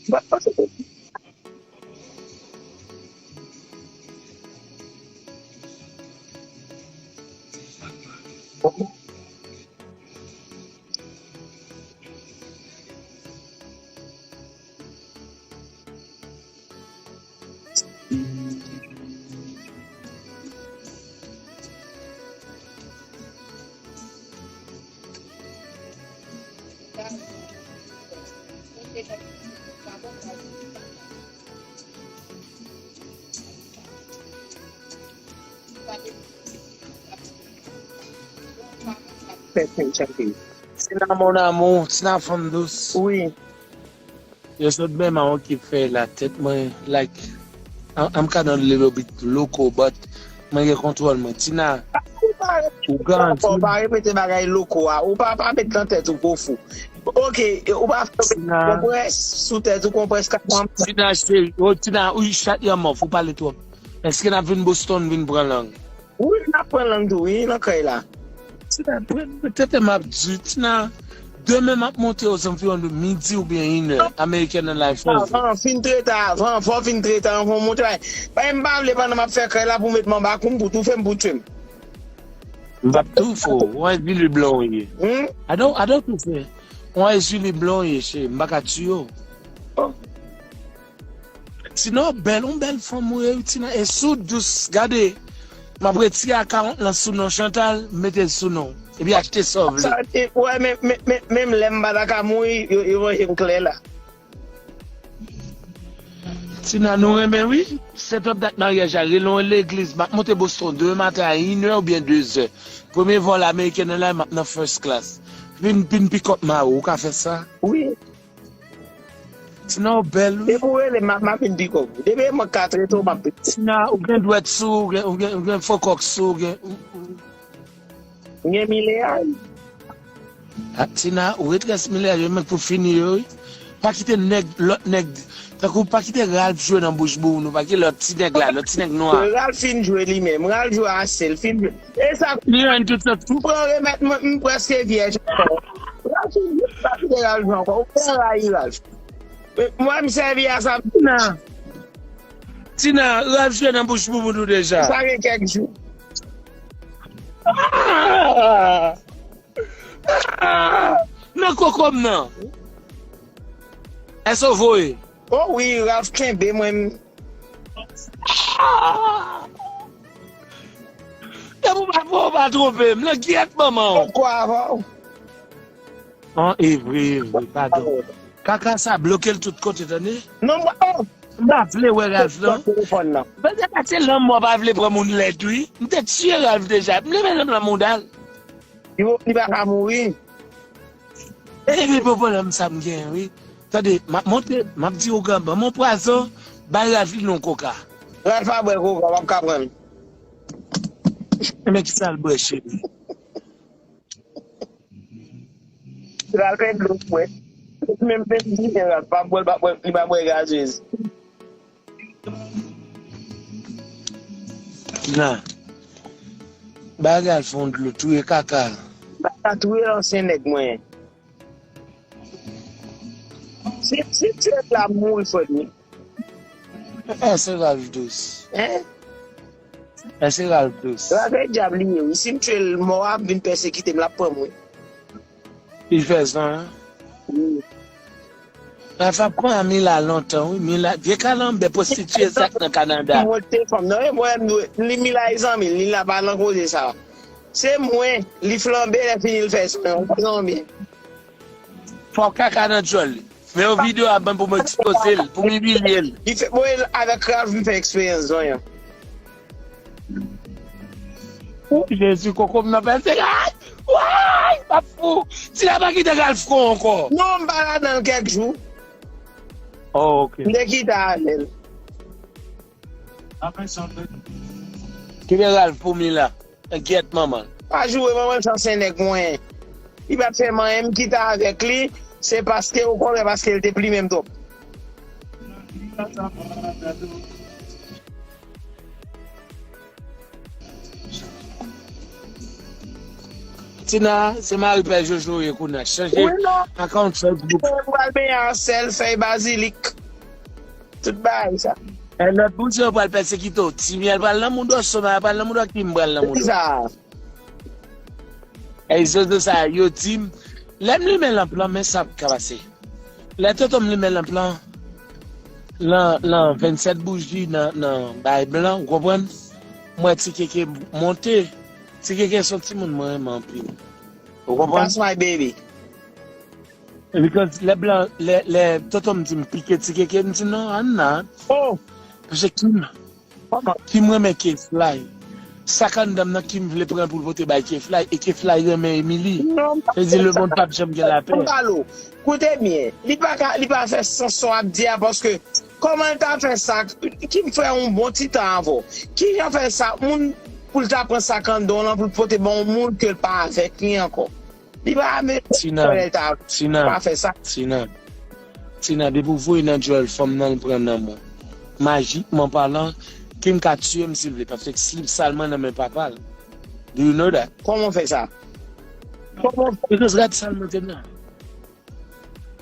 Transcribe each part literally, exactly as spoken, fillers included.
Bat pase. Tina, mon amour, Tina, fanm dous. Wi. Yo sot menm a yon ki fè la tèt mwen, like, I'm, I'm kind of little bit loco, but mwen gen kontwòl mwen. Tina, ou pa repete, ou pa repete bagay loko a. Ou pa, pa met nan tèt ou, gwo fou. Ok, ou pa fè konpres sou tèt ou, konpres ka pran. Tina, cheri, oh, Tina, ou chat yon mòf, ou pale twòp. Èske n ap vin Boston, vin pran lang? Wi, n ap pran lang tou, wi, nan kay la. Tina, tèt m ap di, Tina, demen m ap monte aux environs de midi oubyen inè, American Airlines. Avan, fin trete avan, fò w fin trete avan, fò w monte. Bay, m pa vle pandan m ap fè kay la pou w met m anba kou m, pou toufe m, pou tye m. M p ap toufe w, w an Julie Blanc w ye. Hmm? I don't, I don't toufe. W an Julie Blanc w ye, cheri, m pa ka tiye w. Oh. Tina, w bèl, yon bèl fanm ou ye, wi, Tina. E si w dous, gade, m ap retire akawont lan sou non Chantal, m mete l sou non w. Epi achte sa w vle. Sa, e, wè, men, men, men, menm lè m pa ta ka mouri, yo, yo ranje m klè la. Tina, nou renmen, wi. Set up dat maryaj la, rele yon legliz. M ap monte Boston demen maten a inè oubyen dezè. Premye vòl ameriken an la, m ap nan first class. Vin, vin pick up mari w, ou ka fè sa? Wi. Tina, ou bèl, wi. Depi w rele m, m ap vin pick up ou. Depi e mwen k ka trete w, m ap vin. Tina, ou gen dwèt sou, ou gen, ou gen, ou gen fo kòk sou, ou gen, ou, ou. M gen mileyaj. Ah, Tina, ou ret rès mileyaj yo, men pou fini yo, wi. Pa kite nèg, lòt nèg, tankou pa kite Ralph jwe nan bouch bouboun ou, pa kite lòt ti nèg la, lòt ti nèg nwa. Ralph fin jwe li menm, Ralph jwe ase, l fin jwe. E sa, li rann tout sa tou. M pran remèt mwen, m prèske vyèj ankò. Ralph fin jwe, pa kite Ralph jwe ankò. Ou pran rayi Ralph. Mwen, m sèvi a sa. Tina. Tina, Ralph jwe nan bouch bouboun ou deja. Sa gen kèk jou. Ah! Ah! Nan koko m nan. Èske w voye? Oh wi, Ralph kenbe mwen. Ah! Depi w pa voye, w pa twonpe m. Nan gyèt manman w. Poko avan w. An, e vre, e vre, padon. Kaka sa, bloke l tout kote, tande? Non, m pa, oh! M pa vle wè Ralph, non. Telefòn nan. Pase, pase lanmò pa vle pran moun lèd, wi. M te tiye Ralph deja. M leve nan mouda l. Yo, li pa ka mouri. E, e, bon, pwoblèm sa m gen, wi. Tande, m ap monte, m ap di ougan, ban m yon pwazon, bay Ralph li non koka. Ralph pa bwè koka, w ap ka pran l. Enben, ki sa l bwè, cheri? Ralph fè dlo bwè. Menm, menm di, Ralph pa bwè, l pa bwè, li pa bwè gazez. Nan. Bagay fon dlo, touye kaka. Kaka touye ansyen nèg mwen. Si, si ti nèg la mouri, frè m. Eh, se Ralph dous. Hein? Eh, se Ralph dous. Ralph e dyab li ye, wi. Si m tye l, mò a ap vin pèsekite m, l ap pran m, wi. Li fè zan, hein? Wi. Ralph ap konn Mila lontan, wi. Mila, vye kalanbè pwostitiye sa k nan Kanada. Mwen te fanm nan, e mwen, li Mila e zanmi l, li la pa nan koze sa. Se mwen, li flanbe, lè fini l fè zan, ou pa zanmi. Fò kaka nan djòl li. Men yon videyo a ban pou m ekspoze l, pou m imilye l. Li fè, mwen avèk Ralph, m fè eksperyans zanyan. Ou, Jezi, koko m nan pèse. Ay! Way! M ap fou! Tina pa kite Ralph kon ankò. Non, m pa ladan l kèk jou. Oh, ok. M te kite avè l. Kite Ralph pou Mila. Enkyèt manman. Pa joure manman l, sa se nèg mwen. Li pa t fè m anyen, m kite avèk li, se paske, okontrè, paske l te plimen m twòp. Tina, se mari Pè Jojo ye kounye a. Chanje akawont Facebook. Wi, non. Mwen pral benyen a sèl fèy bazilik. Tout bagay sa. E lòt moun se yo pral pèsekite w. Timyèl pral nan mouda, Soma pral nan mouda, Kim pral nan mouda. Sa. E zozo sa yo di m, lè m limen lanp lan, men sa k ka pase. Lè tonton m limen lanp lan, lan, lan vennsèt bouji nan, nan bay blan, ou konprann? M wè ti keke monte. Ti keke se yon timoun mwen renmen anpil. Ou konprann? That's my baby. Because lè blan, lè, lè tonton m di m pike ti keke, m di non, I'm not. Oh, Paske Kim, kòman? Kim renmen K-Fly. Sa k anndan m nan Kim vle pran pou l pote bay K-Fly, e K-Fly renmen Emily. Non, Se di lemonn p ap janm gen lapè. Koute byen, li pa ka, li pa fè sans sa w ap di a, paske kòman l ta fè sa? Kim fè yon bon ti tan avè w. Kijan fè sa? Moun pou l ta pran sa k anndan w lan pou l pote ban yon moun ke l pa avèk li ankò. Li pa mete Tina, lè l ta Tina, pa fè sa. Tina, Tina, depi w voye nan djòl fanm nan l pran nan men w. Majikman palan, Kim ka tiye m si l vle, paske slip sal mwen nan men papa l. Do you know that? Kòman w fè sa? Kòman w fè? Because rad sal mwen te nan.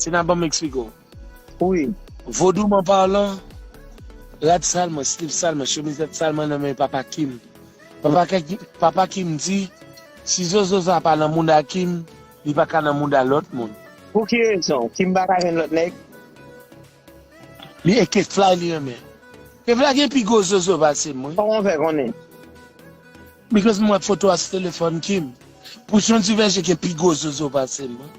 Tina, ban m eksplike w. Wi. Vodouman palan, rad sal mwen, slip sal mwen, chemizèt sal mwen nan men papa Kim. Papa, Ki- papa Kim di, si zozo sa pa nan mouda Kim, li pa ka nan mouda lòt moun. Pou ki rezon? Kim pa ka jwenn lòt nèg? Li e K-Fly li renmen. K-Fly gen pi gwo zozo pase mwen. Kòman w fè konnen? Because mwen foto a sou telefòn Kim. Pouchon Divèje gen pi gwo zozo pase mwen.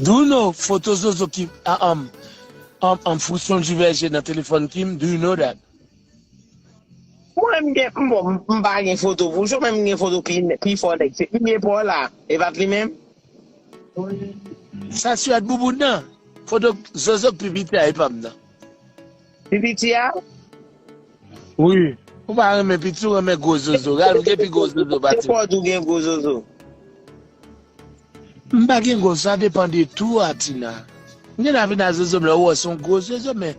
Do you know foto zozo ki a um, um, um, Pouchon Divèje nan telefòn Kim? Do you know that? Mwen m gen m bon, m pa gen foto pou w, men m gen foto pi, pi fò nèg. Se pi byen pa w la. E pa t li menm? Sa swèt bouboun nan. Foto zozo k pi piti a e pa m nan. Pi piti a? Wi. Ou pa renmen piti, ou renmen gwo zozo. Ralph gen pi gwo zozo Se pati. kòd ou gen gwo zozo. M pa gen gwo, sa depann de tou a Tina. M gen avina zozo m lè ou wè se yon gwo zozo, men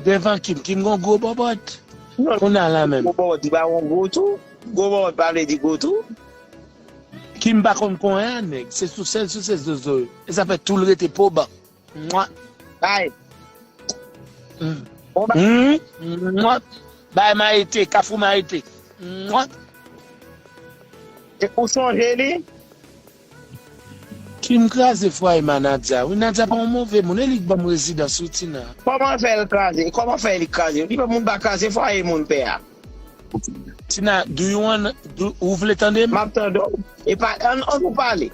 devan Kim, Kim gon gwo bòbòt. Non. Kounye a la menm. Gwo bòbòt, li pa yon gwo tou. Gwo bòbòt pa vle di gwo tou. Kim pa konn konyen a nèg. Se sou sèl sou se zozo. E sa fè tou l rete po ban. Mwa. Ay. Mm. Bon, ba, Mm. Mwa. Bay Mayete, Kafou Mayete. Mwa. e ou sonje li? Kim kraze fwaye ma Nadia. Wi, Nadia pa yon move moun. E li k ban m rezidans, wi, Tina. Kòman fè l kraze? Kòman fè li kraze? Li pa moun pa kraze fwaye moun pè a. Tina, do you want, do, ou vle tande m? M ap tande w. E pa, an, an nou pale.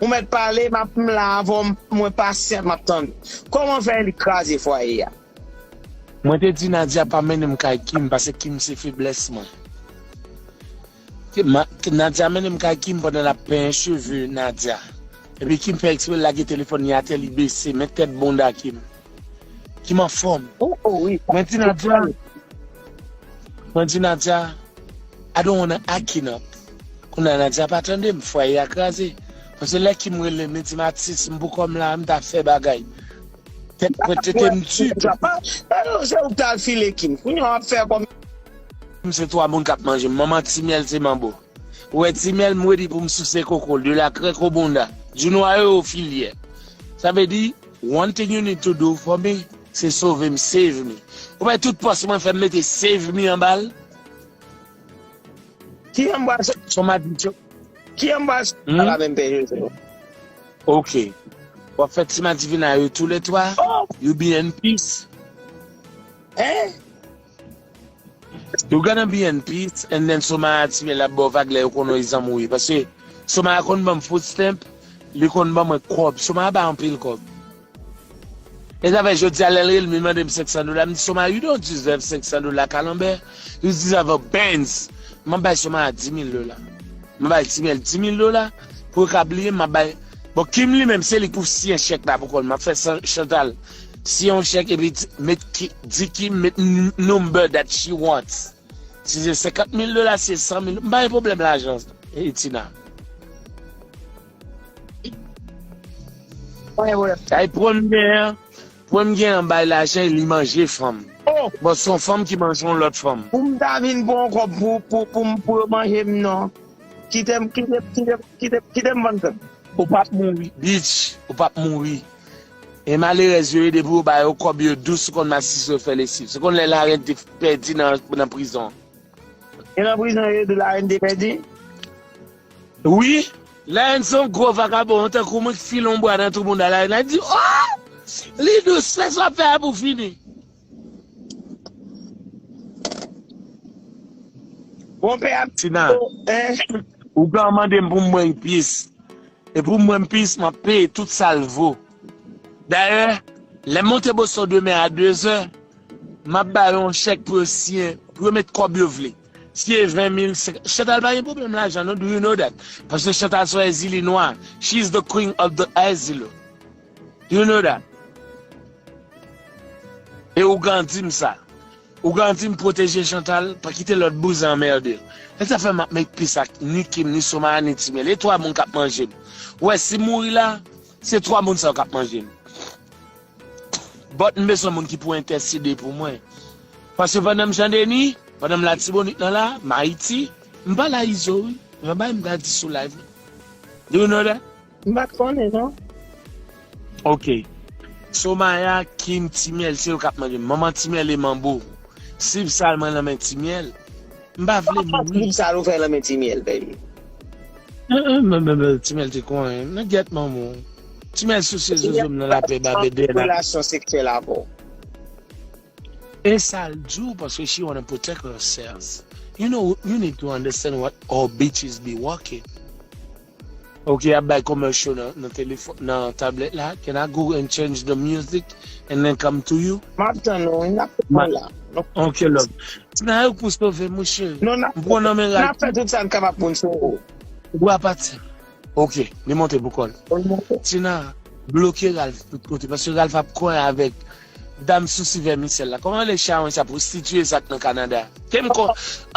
Ou mèt pale, m ap m la avè w, mwen pasyan, m ap tande. Kòman fè li kraze fwaye a? Mwen te di Nadia pa mennen m kay Kim, paske Kim se feblès mwen. Ke ma- ke Nadia mennen m kay Kim pandan l ap penyen cheve Nadia. Epi Kim fè eksprè l lage telefòn li atè, li bese, men tèt bonda Kim. Kim anfòm. Oh, oh, wi. Mwen di Nadia, mwen di Nadia, I don't wanna acting up. Kounye a Nadia pa tande m, fwaye a kraze. Paske lè Kim rele m, li di m atis, m pou kò m la, m ta fè bagay. Tèt mwen tete m di. Se ou k ta al file Kim. Kounye a w ap fè kòm M se twa moun k ap manje m. Manman Timyèl se manbo. Ou wè Timyèl, m redi pou m souse koko l, de la crèque au bonda, du noyau aux filières. Sa vle di, one thing you need to do for me, se sove m, save me. Ou wè tout pòs mwen fè m mete save me anba l. Ki anbwase? Son madi, Ki anbwase? Hmm? La menm pè Joseph. Ok. W ap fè ti madivina yo tou le twa. Oh! You be in peace. Hein? You gonna be in peace, and then Soma a Timyèl ap ba w vag lè yo konnen w zanmi w ye. Paske Soma a konn ban m food stamp, li konn ban mwen kòb. Soma a bay anpil kòb. E sa fè jodi a lè l rele m, li mande m senk san dola. M di, Soma, you don't deserve senk san dola, Kalanbè. You deserve a Benz. M ap bay Soma a di mil dola. M ap bay Timyèl di mil dola pou yo ka bliye m, m ap bay. Bon, Kim li menm, se li k pou siyen chèk la pou kò l. M ap fè Chan- Chantal siyen yon chèk epi di, met ki, di Kim met n- number that she wants. Si se senkant mil dola, si se san mil, m pa gen pwoblèm lajan, e, Tina. Mwen, mwen. Ay, pran m gen an, pran m gen an bay lajan e li manje fanm. Oh! Bon, se yon fanm ki manje yon lòt fanm. Pou m ta vin pran yon kòb pou, pou, pou, m- pou yo manje m non. Kite m, kite m, kite m, kite m, kite m vann kòb. Ou p ap mouri, bitch. Ou p ap mouri. E malerèz yo ye, depi yo ba yo kòb yo dous, ou konn masisi yo fè lesiv. Se konn lè larèn te pèdi nan, nan prizon. E nan prizon yo di larèn te pèdi? Wi, larèn se yon gwo vagabon, yon tankou moun ki file yon bwa nan twou bounda larèn la, di, oh! Li dous, fè sa w ap fè a pou fini. Bonpè ap Tina, ou ka mande m pou m bwè pis. E pou m bwè pis, m ap peye tout sa l vo. Dayè, lè m monte Boston demen a dezè, m ap ba yo yon chèk pou yo siyen, pou yo met kòb yo vle. Si e ven mil, senkant, Chantal pa gen pwoblèm lajan, non, do you know that? Paske Chantal se yon Èzili nwa. She is the queen of the Èzili. Do you know that? E ougan di m sa. Ougan di m pwoteje Chantal, pa kite lòt bouzen anmède l. E sa fè m ap met pis ak ni Kim, ni Somaya, ni Timèl. E twa moun k ap manje m. Ou wè, si m mouri la, se twa moun sa yo k ap manje m. But m bezwen moun ki pou entèsede pou mwen. Paske pandan m Jan Deni, pandan m Latibonit nan la, m Ayiti, m pa la Izo wi. Yon bagay m ka di sou live la. Do you know that? M pa t konnen non. Ok. Somaya, Kim, Timèl, se yo k ap manje m. Manman Timèl e manbo. Siv sal mwen nan men Timèl. M pa vle mouri. Siv sal ou fè nan men Timèl, baby. Timèl te konnen. Nan gyèt manman w. Timèl souse zozo m nan lapè babedè la. Relasyon seksyèl avè w. E sa l di w paske she wanna protect herself. You know, you need to understand what all bitches be working. Ok, ap bay commercial nan, nan telefòn, nan tablèt la. Can I go and change the music and then come to you? M ap tann ou, n ap tann ou la. Ok, love. Tina yo pou sove mouche. Non, n ap, m pran nan men n ap fè tout sa n kapab pou n sove w. Ou a pati. Ok, li monte pou kò l. Tina, bloke Ralph tout kote, paske Ralph ap konyen avèk dam sousi vèmisèl la. Kòman le chawen sa pwostitiye sa k nan Kanada? Kem ko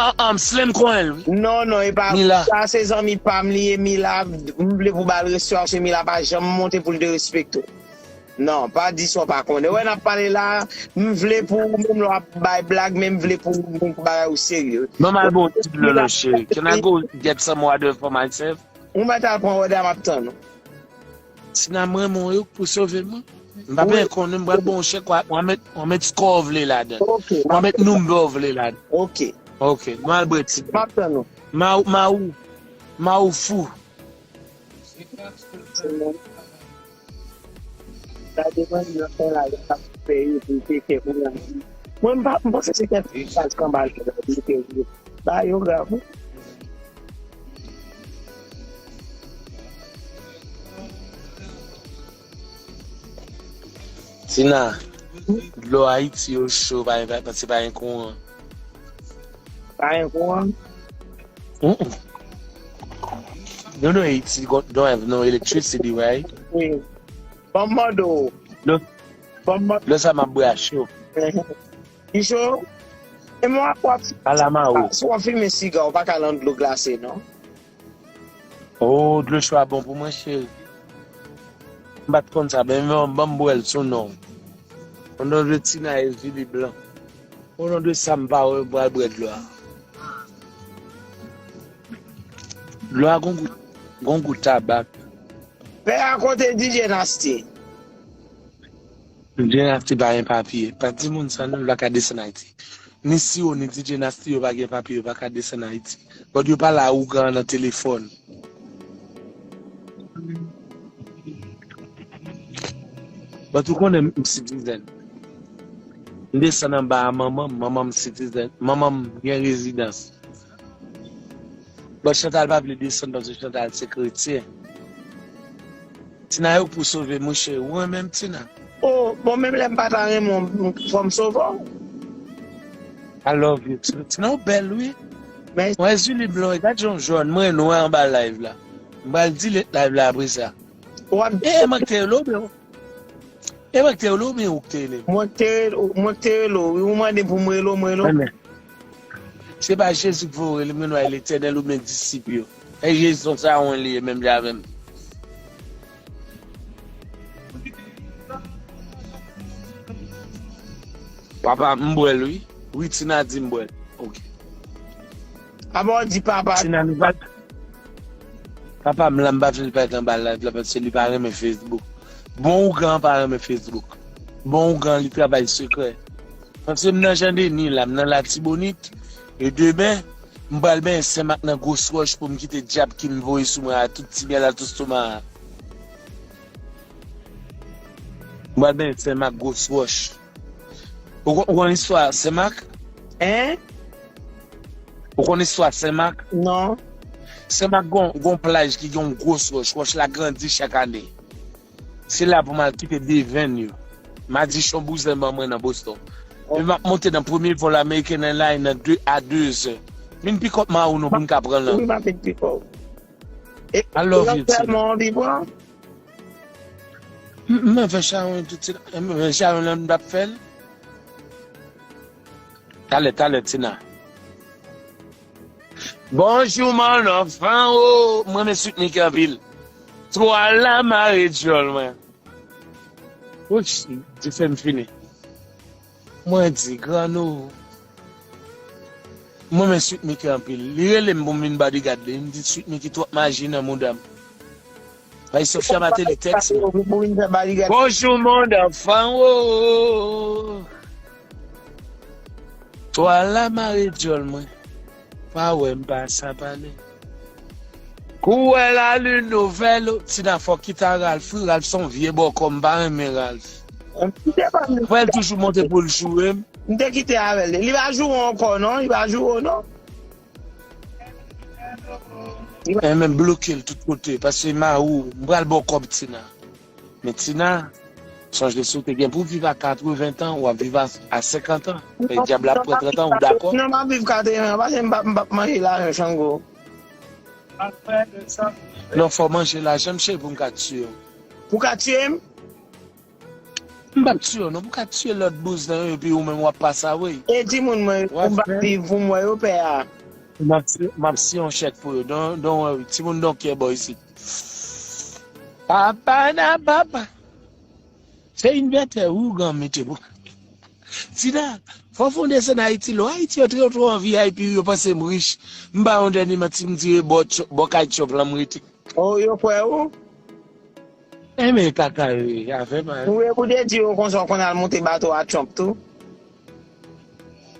an an slen konyen l wi. Non, non, e pa Mila. Sa se zanmi pa m li ye, Mila, m vle pou ba l respè w, se Mila pa janm monte pou l derespekte w. Non, pa di sa w pa konnen. Wè n ap pale la, m vle pou ou, menm lè w ap bay blag, men m vle pou ou, pou bagay ou serye. Ban m al bon ti dlo non cheri. Can I go get some water for myself? Ou mèt al pran wòda, m ap tann ou. Tina, m renmen w wi pou sove m wi. M pa pen konnen, m pral ba w chèk, w a, w a met, w a met skò w vle ladan. Ok. W a met nounm w vle ladan. Ok. Ok, m al bwè ti. M ap tann ou. Ma ou, ma ou, ma ou fou. Gade manmi nan fè la, l ap fè yo pou l te fè pou l. Mwen, m pa, m panse se kèk faz kanbal yo la, yo te vle. Ba yo grav wi. Tina, dlo Ayiti yo cho, pa, pa, se pa gen kouran. Pa gen kouran? Mm-mm. You know Haiti gon- don't have no electricity, right? Wi. Ban m mande w. Lè Ban m mande lè sa m ap bwè a cho. Li cho? E mwen ap wap Alamawo. Si w ap fimen siga, ou pa ka nan dlo glase, non? Oh, dlo cho a bon pou mwen, cheri. M pa t konn sa, men ban ban m bwè l sou non. O non de Tina e Julie Blanc. O non de sa m pa wè, m pral bwè dlo a. Dlo a gon gou, gon gou tabak. Pè a kote D J Nasty? D J Nasty pa gen papye. Pa di moun sa non, l pa ka desann Ayiti. Ni Siro, ni D J Nasty, yo pa gen papye, yo pa ka desann Ayiti. But yo pale a ougan nan telefòn. But ou konnen m citizen. M desann anba a manman m, manman m citizen. Manman m gen rezidans. But Chantal pa vle desann paske Chantal se kretyen. Tina yo pou sove mouche. Ou renmen m, Tina? Oh, bon, menm lè m pa ta renmen w, fò m sove w. I love you, Tina. Tina, ou bèl, wi. Mwen, Julie Blanc, gad jan w jòn. Mwen, nwè anba live la. M pral delete live la apre sa. W ap E, e mwen k te rele w, bro. E mwen k te rele w, oubyen ou k te rele m? Mwen k te rele w, mwen k te rele w, wi. Ou mande pou m rele w, mwen rele w. Amen. Se pa Jezi k voye w rele m, men Letènèl oubyen disip yo. E Jezi yon sawen li ye, menm jan avè m. Papa, m bwè l, wi. Wi, Tina di m bwè l. Ok. Apa w di papa? Tina, nou pa Papa m la, m pa vle l parèt anba live la, paske li pa renmen Facebook. Bon ougan pa renmen Facebook. Bon ougan li travay sekrè. Paske m nan Jan Deni la, m nan Latibonit. E demen, m pral benyen Senmak nan Gros Wòch pou m kite dyab ki m voye sou mwen a, tout ti myèl a, tout stoma a. M pral benyen Senmak Gros Wòch. Ou konn, ou konn istwa Senmak? Hein? Ou konn istwa Senmak? Non. Senmak gon, gon plaj ki gen yon gwo wòch. Wòch la grandi chak ane. Se la pou m al kite devenn yo. Madichon bouzen ban mwen nan Boston. E m ap monte nan premye vòl American Airlines nan de a de zè. Vin pikòp ma ou non pou n ka pran lan. Wi, m ap vin pikòp. E, I love you, Tina. Tèlman anvi pran. M, m fè chawony tout Tina. M fè chawony lan m t ap fè l. Talè, talè, Tina. Bonjou, mon anfan, o, mwen renmen Sweet Mickey anpil. Twa la mare djòl mwen. Wouch, di fè m fini. Mwen di, Grano, mwen renmen Sweet Mickey anpil. Li rele m pou m vin bodyguard li. Li di, Sweet Mickey twòp maji nan mouda m. Bay Sofia Martelly tèks mwen. Bonjou, mon anfan, o. Twa la mare djòl mwen. Pa wè m pa sa pale. Kou wè lalin nouvèl, o, Tina fò kite a Ralph, wi, Ralph se yon vye bòkò, m pa renmen Ralph. Frè l toujou monte pou l joure m. M te kite avè l. Li pa joure w ankò, non? Li pa joure w, non? Enben, bloke l tout kote, paske m a ou, m pral ba w kòb, Tina. Men Tina, sonje si w te gen pou viv a katreven tan, w ap viv a, a senkant an. Men dyab la ap pran trant an, ou dakò? Non, m ap viv katreven an, paske m p ap, m p ap manje lajan Chango. Non, fò manje lajan m, cheri, pou m ka tiye w. Pou ka tiye m? M p ap tiye w, non, pou ka tiye lòt bouznan yo, epi ou menm w ap pase a, wi. E timoun mwen, ou p ap viv pou m wè yo, pè a. M ap si-, m ap siyen yon chèk pou yo. Don, don, timoun don kè bò isit. Papa na papa. Se invètè ougan mete pou. Tina, fò fè yon desann Ayiti, lò Ayiti yo trè twò an V I P, yo panse m rich. M ba yon dènye manti, m dire bò Tr-, bò kay Trump lan m rete. Oh, yo kwè ou? Enben kaka yo ye, afè pa yo. Ou e pou te di yo konsa w konn al monte bato a Trump tou?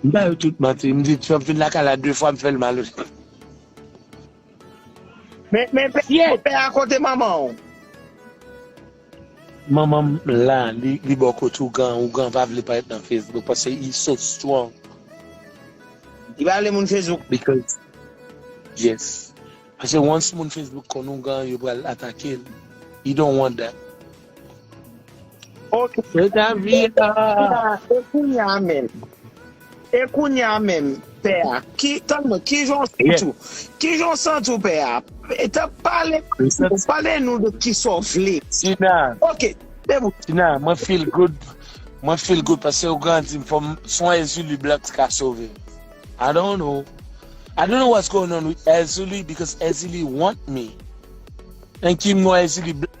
M ba yo tout manti, m di Trump vin lakay la de fwa, m fè l mal. Men, men pè, pè a kote manman w? Manman m la, li, li bò kote ougan, ougan pa vle parèt nan Facebook, paske he so strong. Li pa vle moun Facebook. Because, yes. Paske once moun Facebook konn ougan, yo pral atake l. He don't want that. Ok. Se ta vi a. E kounye a menm. E kounye a menm, pè a. Ki, tann mwen, kijan w santi w? Kijan w santi w, pè a? E ta pale, pale nou de kisa w vle. Tina. Ok, debout. Tina, mwen feel good. Mwen feel good paske ougan di m fò m, se yon Ezili Blanks ka sove m. I don't know. I don't know what's going on with Ezili because Ezili want me. And ki m wè Ezili Bl-,